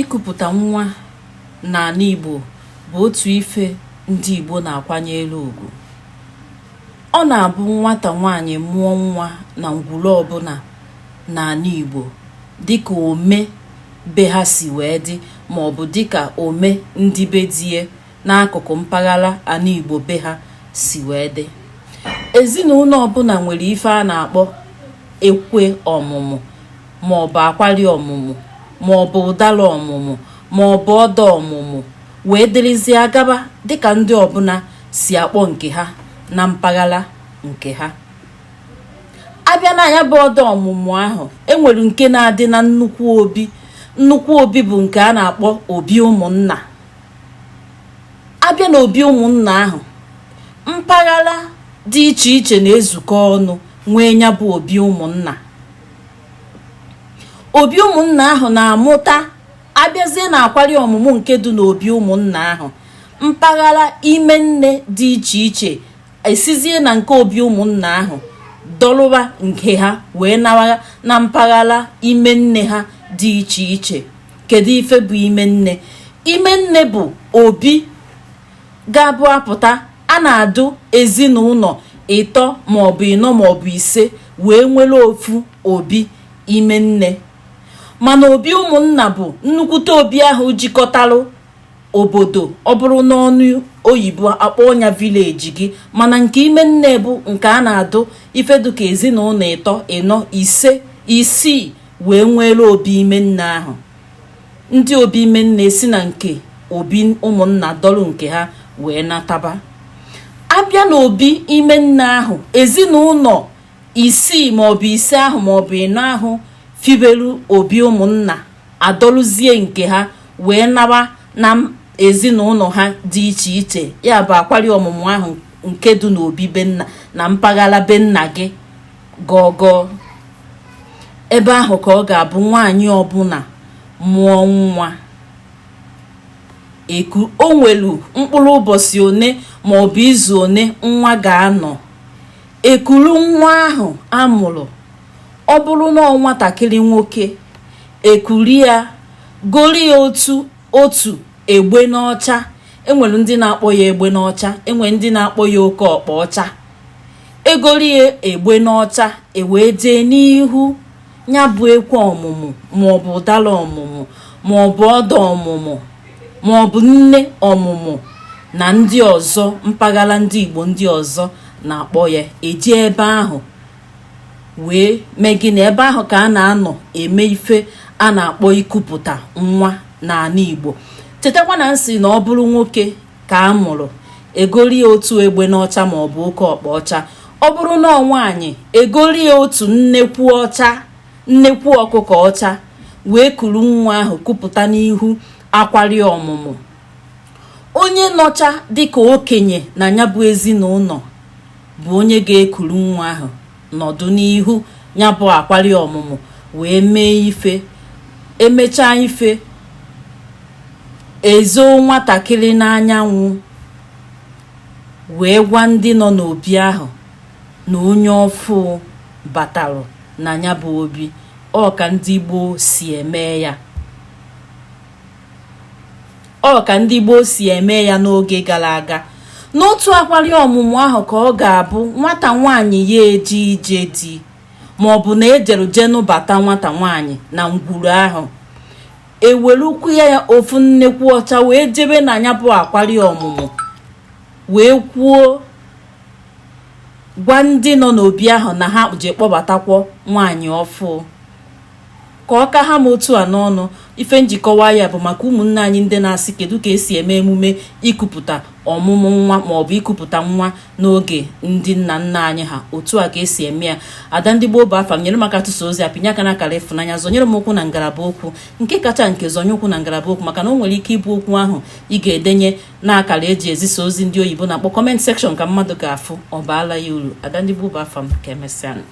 Ikupụta nwa n'ala Igbo bụ otu ife ndị Igbo na-akwanyere ugwu. Ọ na-abụ nwata nwaanyị mụọ nwa na ngwuru ọbụla n'ala Igbo, dịka ome be ha si wee dị, maọbụ dịka ome ndị be die n'akụkụ mpaghara ala Igbo be ha si wee dị. Ezinụlọ ọbụla nwere ife a na-akpọ ekwe ọmụmụ, maọbụ akwali ọmụmụ, maọbụ ụdara ọmụmụ, maọbụ ọdọ ọmụmụ, wee dịrịzie agaba dịka ndị ọbụla si akpọ nke ha na mpaghara nke ha. Abịa na ya bụ ọdọ ọmụmụ ahụ, enwere nke na-adị na nnukwu obi. Nnukwu obi bụ nke a na-akpọ obi ụmụnna. Abịa na obi ụmụnna ahụ, mpaghara dị iche iche na-ezukọ ọnụ nwee ya bụ obi ụmụnna. Obi ụmụnna ahụ na-amụta. Abịazie na akwari ọmụmụ nke dị n'obi ụmụnna ahụ, mpaghara ime nne dị iche iche esizie na nke obi ụmụnna ahụ dọrụwa nke ha wee nawa na mpaghara ime nne ha dị iche iche. Kedu ife bụ ime nne? Ime nne bụ obi ga-abụ apụta, a na-adụ ezinụlọ 3 maọbụ 4 maọbụ 5 wee nwere ofu obi ime nne. Mana obi ụmụnna bụ nnukwute obi ahụ jikọtarụ obodo. Ọ bụrụ n'ọnụ oyibo, akpọ ya village gị. Mana nke ime nne bụ nke a na-adụ ife dịka ezinụlọ 3, 4, 5, 6 wee nwere obi ime nne ahụ. Ndị obi ime nne si na nke obi ụmụnna dọrọ nke ha wee nataba. Abịa na obi ime nne ahụ, ezinụlọ 6 maọbụ 5 ahụ maọbụ 4 ahụ fiberu obi ụmụnna adọrụzie nke ha wee nawa na ezinụlọ ha dị iche iche. Ya bụ akwari ọmụmụ ahụ nke dị n'obi be nna na mpaghara be nna gị gọgọ. Ebe ahụ ka ọ ga-abụ nwaanyị ọbụla mụọ nwa eku, o nwelu mkpụrụ ụbọchị one maọbụ izu one nwa ga-anọ, ekuru nwa ahụ amụrụ. Ọ bụrụ na ọ nwatakịrị nwoke, ekuri ya, gori ya otu otu egbe n'ọcha. Enwere ndị na-akpọ ya egbe n'ọcha, enwere ndị na-akpọ ya oke ọkpa ọcha. Egori ya egbe n'ọcha, ewee jee n'ihu ya bụ ekwe ọmụmụ, maọbụ ụdara ọmụmụ, maọbụ ọdọ ọmụmụ, maọbụ nne ọmụmụ na ndị ọzọ mpaghara ndị Igbo ndị ọzọ na-akpọ ya. Eji ebe ahụ wee mee gịnị? Ebe ahụ ka a na-anọ eme ife a na-akpọ ikupụta nwa n'ala Igbo. Chetakwa na nsị na ọ bụrụ nwoke ka a mụrụ, egori ya otu egbe n'ọcha maọbụ oke ọkpa ọcha. Ọ bụrụ na ọ nwaanyị, egori ya otu nnekwu ọcha, nnekwu ọkụkọ ọcha, wee kuru nwa ahụ kupụta n'ihu akwari ọmụmụ. Onye nọcha dịka okenye na ya bụ ezinụlọ bụ onye ga-ekuru nwa ahụ nọdụ n'ihu ya bụ akwari ọmụmụ wee mee ife. Emechaa ife, ezo nwatakịrị n'anyanwụ wee gwa ndị nọ n'obi ahụ na onye ọfụ batalụ na ya bụ obi. Ọ ka ndị gboo si eme ya, ọ ka ndị gboo si eme ya n'oge gara aga. N'otu akwari ọmụmụ ahụ ka ọ ga-abụ nwata nwaanyị ya eje ije di, maọbụ na ejeru jee nụbata nwata nwaanyị na ngwuru ahụ, ewerukwu ya ofu nnekwu ọcha wee jebe na ya bụ akwari ọmụmụ, wee kwuo gwa ndị nọ n'obi ahụ na ha je kpọbatakwọ nwaanyị ọfụ. Ka ọ ka ha ma otu a n'ọnụ. Ife njikọwa ya bụ maka ụmụnne anyị ndị na-asị kedu ka esi eme emume ikupụta ọmụmụ nwa maọbụ ikupụta nwa n'oge ndị nna nna anyị ha. Otu a ka esi eme ya. Ada ndị gboo bụ afa m. Nyere maka tụsa ozi a, pinye aka n'akara ịfụnanya, zọnyere m okwu na ngalaba okwu. Nke kacha nke, zọnye okwu na ngalaba okwu, maka na o nwere ike ịbụ okwu ahụ ị ga-edenye n'akara eji ezisa ozi ndị oyibo na-akpọ comment section ka mmadụ ga-afụ, ọ baala ya uru. Ada ndị gboo bụ afa m. Ka emesịa.